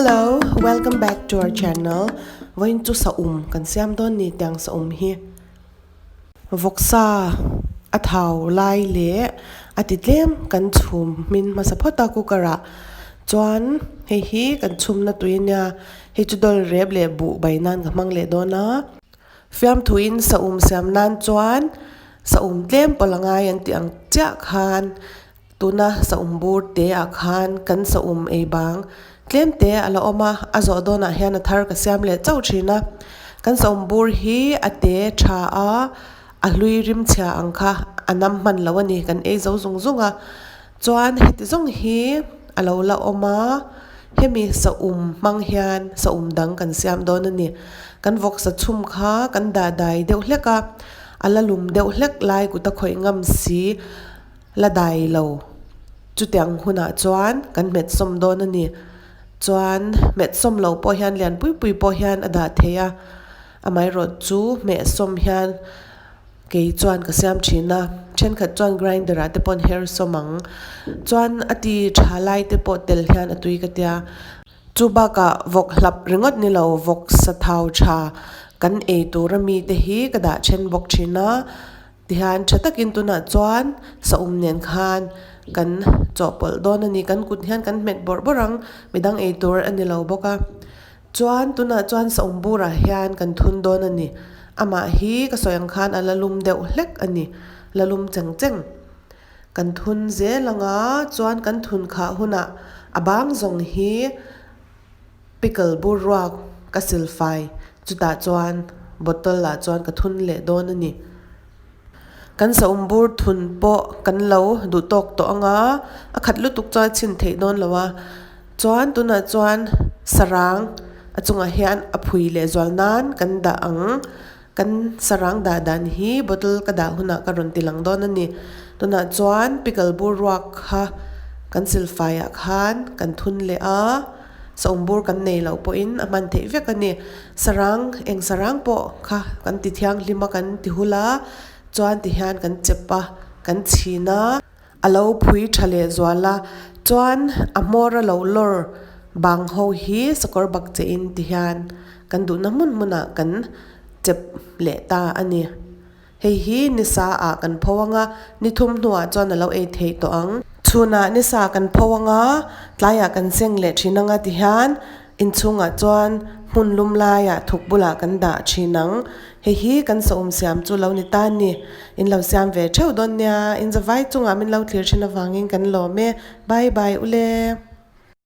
Hello, welcome back to our channel. Vawiin chu saum kan siam dawn ni tiang saum hi vawksa a thau lai leh a ti tlem kan chhum hmin hmasa phawt a cooker ah chuan hei hi kan chhumna tui ania hei chu dawl rep leh buh bai nan ka hmang leh dawn a. Fiamthuin saum siam nan chuan saum tlem pawlh a ngai an tih ang chiah khan tuna saum bur te ah khan kan saum ei bang tlem te a la awm a, a zawh dawnah hian a thar ka siam leh chauh thin a. Kan saum bur hi a te tha a, a hlui rim chhia ang kha a nam hman lo a ni kan ei zo zung zung a. Chuan heti zawng hi a lo la awm a, hemi saum hmang hian saum dang kan siam dawn a ni. Kan vawksa chhum kha kan dah dai deuh hlek a, a la lum deuh hlek lai kut a khawih ngam si la dai lo. Chutiang hunah chuan kan hmet sawm dawn a ni. Chuan hmet sawm lo pawh hian lian pui pui pawh hian a dah thei a, amaherawh chu hmeh sawm hian. Kei chuan ka siam thin a, thenkhat chuan grinder ah te pawh an her sawm ang. Chuan a ti tha lai te pawh tel hian a tui ka tia. Chu bakah vawk hlap ringawt ni lo vawk sa thau tha kan ei tur a mi te hi ka dah then bawk thin a. Tihian tha takin tunah chuan saum nen khan kan chawhpawlh dawn a ni. Kan kut hian kan hmet bawrh bawrh ang, midang ei tur a ni lo bawk a. Chuan tunah chuan Saumburah hian kan thun dawn a ni. Amah hi ka sawi ang khan a la lum deuh hlek a ni. La lum cheng cheng. Kan thun zel ang a, chuan kan thun khah hunah a bang zawng hi pickle bur ruak ka silfai chutah chuan bottle ah chuan ka thun leh dawn a ni. Kan Saumbur thun pawh kan lo duh tawk tawh ang a, a khat lutuk chuan a chhin theih dawn lo a. Chuan tunah chuan sarang a chungah hian a phui leh zual nan kan dah ang. Kan sarang dah dan hi bottle ka dah hunah ka rawn ti lang dawn a ni. Tunah chuan pickle bur ruak kha kan silfaiah khan kan thun leh a. Saum bur kan nei loh pawhin a hman theih vek a ni. Sarang, eng sarang pawh kha kan ti thianghlim a, kan ti hul a, chuan ti hian kan chep a, kan chhin a, a lo phui tha leh zual a, chuan a hmawr a lo lawr bang ho hi sakawr bak che in ti hian kan duhna hmun hmunah kan chep leh ta a ni. Hei hi nisa ah kan pho anga, ni thum hnuah chuan a lo ei theih tawh ang. Chhunah nisa kan pho anga, tlaiah kan seng leh thin anga ti hian inchhungah chuan hmun lum laiah thuk bulah kan dah thin ang. Hei hi kan sawm siam chu lo ni ta ni. In lo siam ve theuh dawn nia, in zavai chungah min lo thlir thin avangin kan lawm e. Bye bye ule.